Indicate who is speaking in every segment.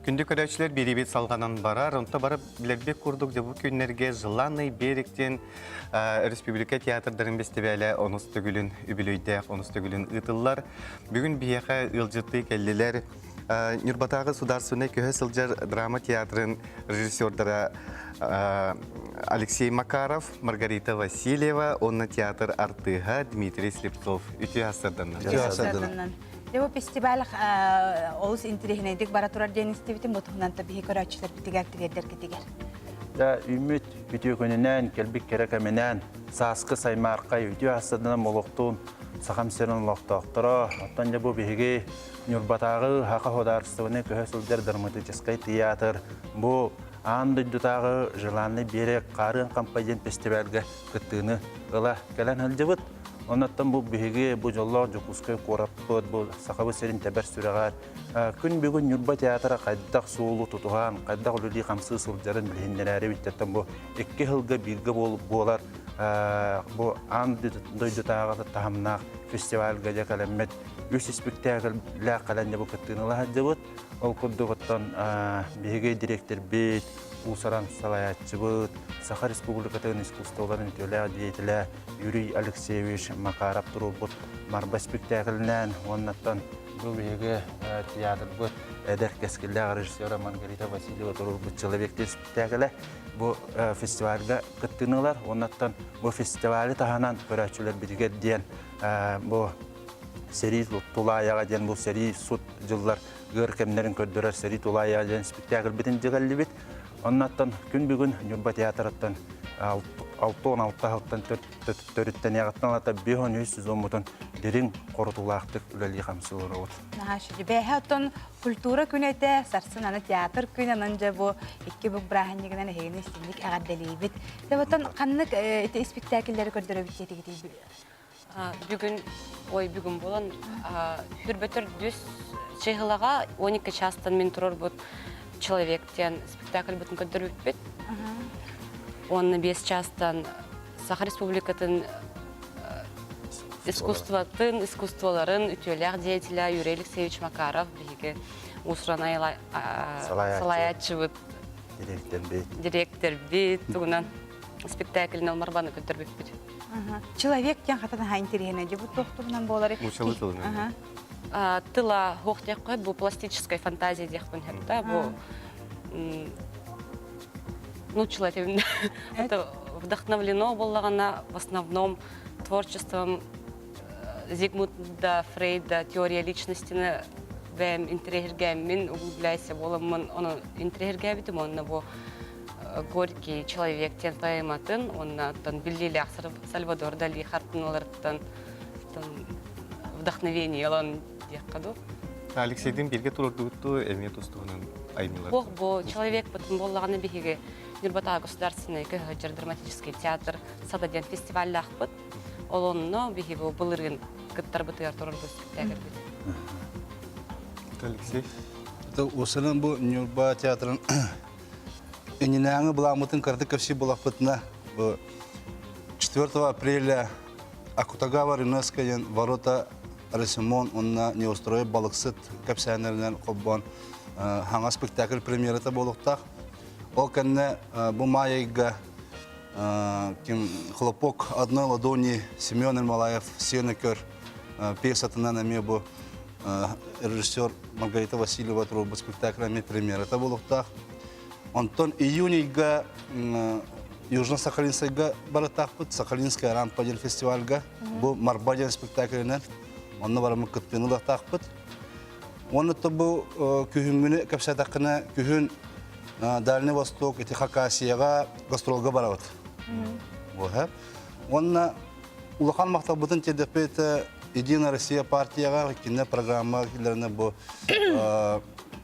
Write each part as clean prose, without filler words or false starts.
Speaker 1: Күндү көрөөччүлэр биэриибит салҕанан барар. Онто бары билэрбит курдук дьэ бу күннэргэ Желанный берег диэн республика театрдарын бэстибээлэ онус төгүлүн үбүлүөйдээх онус төгүлүн ыытыллар. Бүгүн биһиэхэ ыалдьыттыы кэллилэр. Ньурбатааҕы судаарственнай көһө сылдьар драма театрын режиссердара Алексей Макаров, Маргарита Васильева уонна театр артыыһа Дмитрий Слепцов. Үтүө сарсыарданнан.
Speaker 2: Үтүө сарсыарданнан.
Speaker 3: Дьэ бу фестиваль олус интириэһинэйдик бара турар диэн истибитим, бу туһунан та биһи көрөөччүлэрбитигэр тириэрдэргитигэр.
Speaker 2: Да үүммүт үтүө күнүнэн, кэлбит кэрэ кэминэн, сааскы саймааркай үтүө астыдынан молохтуун Сахам сирин олохтоохторо, оттон дьэ бу биһиги Ньурбатааҕы Саха судаарыстыбаны көһө сылдьар драматическай театр бу аан дойдутааҕы Желанный берег хаарыан хампа диэн фестивальга кыттыыны ыла кэлэн сылдьыбыт. Оннуттан бу биһиги бу дьоллоох Дьокуускай куораппыт, бу Сахабыт сирин тэбэр сүрэҕэр күн бүгүн Ньурба театра хайдах суолу тутуһан, хайдах үлэлии-хамсыы сылдьарын билиһиннэрээри биттэртэн бу икки сылга бииргэ буолар бу аан дойдутааҕы таһымнаах фестивальга дьэ кэлэммит үс испиктээкиллээх кэлэн дьэ бу кыттыыны ыла сылдьыбыт. Ол курдук оттон биһиги дириэктэрбит, уус-уран салайааччыбыт, Саха Республикатын искусстволарын үтүөлээх деятелэ Юрий Алексеевич Макаров туруорбут Марба спектаклинэн уоннаттан бу биһиги театрбыт эдэр кэскиллээх режиссера Маргарита Васильева туруорбут «Человек» диэн спектаклэ бу фестивальга кыттыыны ылар. Уоннаттан бу фестивали таһынан көрөөччүлэрбитигэр диэн бу сэрии тулаайаҕа диэн бу сэрии сут дьыллар ыар кэмнэрин көрдөрөр сэрии тулаайаҕа диэн спектакльбитин дьэгэллибит. Оннаттан күн бүгүн Ньурба театрыттан 66 сылтан төрүттэниэҕиттэн ылата 53 сезоммутун дириҥ хорутуулаахтык үлэлии хамсыы олоробут.
Speaker 3: Наһаа үчүгэй. Бэйэһэ оттон культура күнэ этэ, сарсын аны театр күнэ, онон дьэ бу икки бүк бырааһынньыгынан эһигини истиҥник эҕэрдэлиибит. Дьэ оттон ханнык ити испиктээкиллэри көрдөрөбүт диэтигитий?
Speaker 4: Бүгүн, ой, бүгүн буолан, хүрбөтөр дүс чыһылаҕа 12 частан мин турарбыт «Человек» диэн спектакльбытын көрдөрбүппүт. Уонна 5 частан Саха Республикатын искусствотын, искусстволарын үтүөлээх деятеля Юрий Алексеевич Макаров биһиги уус-уран салайааччыбыт, дириэктэрбит тугунан спектакльнал Марбаны көрдөрбүппүт.
Speaker 3: Человек диэн хата наһаа интэриэһинэй дьэ бу туох туһунан буолар
Speaker 1: Мучалы тылынан.
Speaker 4: Тыла хуох диэххэ бу пластическая фантазия диэхпин сөп бу ну человек это вдохновлено буоллаҕына в основном творчеством Зигмунда Фрейда теория личностины бэйэм интэриэһиргээммин углубляйся буоламмын ону интэриэһиргээбитим уонна бу Горький человек диэн поэматын уонна оттон биллиилээх Сальвадор Дали хартыыналарыттан вдохновение ылан диэххэ дуу.
Speaker 1: Алексейдин бииргэ туруордубуттуу эмиэ тус-туһунан айымньылар.
Speaker 4: Бу бу человек бытын буоллаҕына биһиги Ньурбатааҕы государственный көһө драматический театр Сада диэн фестиваллаахпыт. Ол онно биһиги бу былырыын кыттарбытыгар турарбыт спектакльбит.
Speaker 1: Алексей.
Speaker 5: Это осынан бу Ньурба театрын Иннинээҥи былааммытын кыратык көрсүү булаппытына бу 4 апреля Акутагава ЮНЕСКО диэн ворота Расимон уонна Неустроев балыксыт кэпсээннэринэн холбоон хаҥа спектакль премьерата буолуохтаах. Ол кэннэ бу маай ыйга ким Хлопок одной ладони Семен Ермолаев Сены көр пьесатынан эмиэ бу режиссер Маргарита Васильева туруорбут спектакль эмиэ премьерата буолуохтаах. Онтон июнь ыйга Южно-Сахалинскайга барытаахпыт Сахалинская рампа диэн фестивальга бу Марба диэн спектаклинэн онно бараммыт кыттыыны ылыахтаахпыт. Уонна бу күһүҥҥүнү кэпсээтэххинэ күһүн Дальний Восток ити Хакасияҕа гастролга барабыт. Уонна Улахан махталбытын тиэрдэппит Единая Россия партияҕа кинилэр программа киллэринэ бу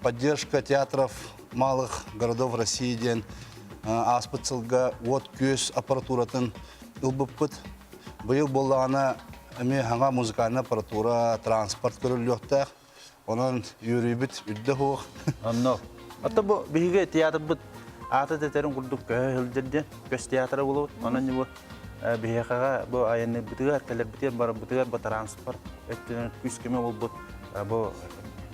Speaker 5: поддержка театров малых городов России диэн ааспыт сылга уот-күөс аппаратуратын ылбыппыт. Быйыл буоллаҕына эмиэ саҥа музыкальнай аппаратура, транспорт көрүллүөхтээх. Онон үөрүүбүт үрдэ суох.
Speaker 2: Онно. Ата бу биһиги театрбыт аата тэтерин курдук көһө сылдьар диэн көс театра буолабыт. Онон бу биһиэхэҕэ бу айанныырбытыгар, кэлэрбитигэр, барарбытыгар бу транспорт өттүнэн күүс-көмө буолбут бу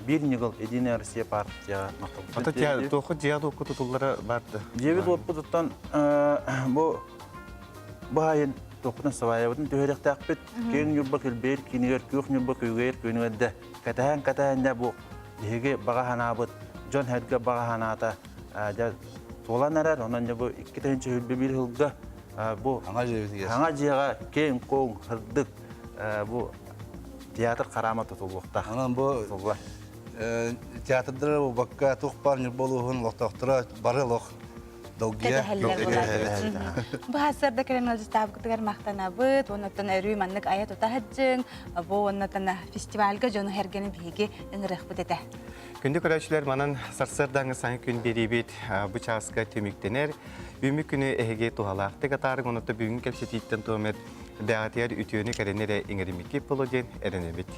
Speaker 2: Биир ньыгыл Единая Россия партияҕа махталбытын
Speaker 1: Ата
Speaker 2: тиэрдиибит.
Speaker 1: туохха дьиэ туохха тутуллара барды.
Speaker 2: Дьиэбит уоппутуттан бу бу айын туохпутун сабаайабытын түһэриэхтээхпит. Киэҥ Ньурба килбиэр киинигэр, күөх Ньурба күүгэйэр күнүгэр да кэтэһэн кэтэһэн дьэ бу биһиги баҕа санаабыт, дьон сэргэ баҕа санаата дьэ туолан эрэр. Онон дьэ бу 2021 сылга бу саҥа дьиэҕэ киэҥ-куоҥ, сырдык бу театр хараама тутуллуохтаах.
Speaker 5: Онон бу театрдары буолбакка туох баар Ньурба улууһун олохтоохторо бары олох долгуйа
Speaker 3: Бу сарсыарда кэлэн ыалдьыттаабыккытыгар махтанабыт, уоннаттан өрүү маннык айа тута сылдьыҥ, бу уоннаттан фестивальга дьону сэргэни биһиги ыҥырыахпыт этэ.
Speaker 1: Күндү көрөөччүлэр, манан сарсыардааҥы саҥа күн биэриибит бу чааска түмүктэнэр. Үүммүт күнү эһиги туһалаахтык атаарыҥ, онуота бүгүҥҥү кэпсэтииттэн туомет бэҕэтигэр үтүөнү кэрэни эрэ иҥэриммиккит буолуо диэн эрэнэбит.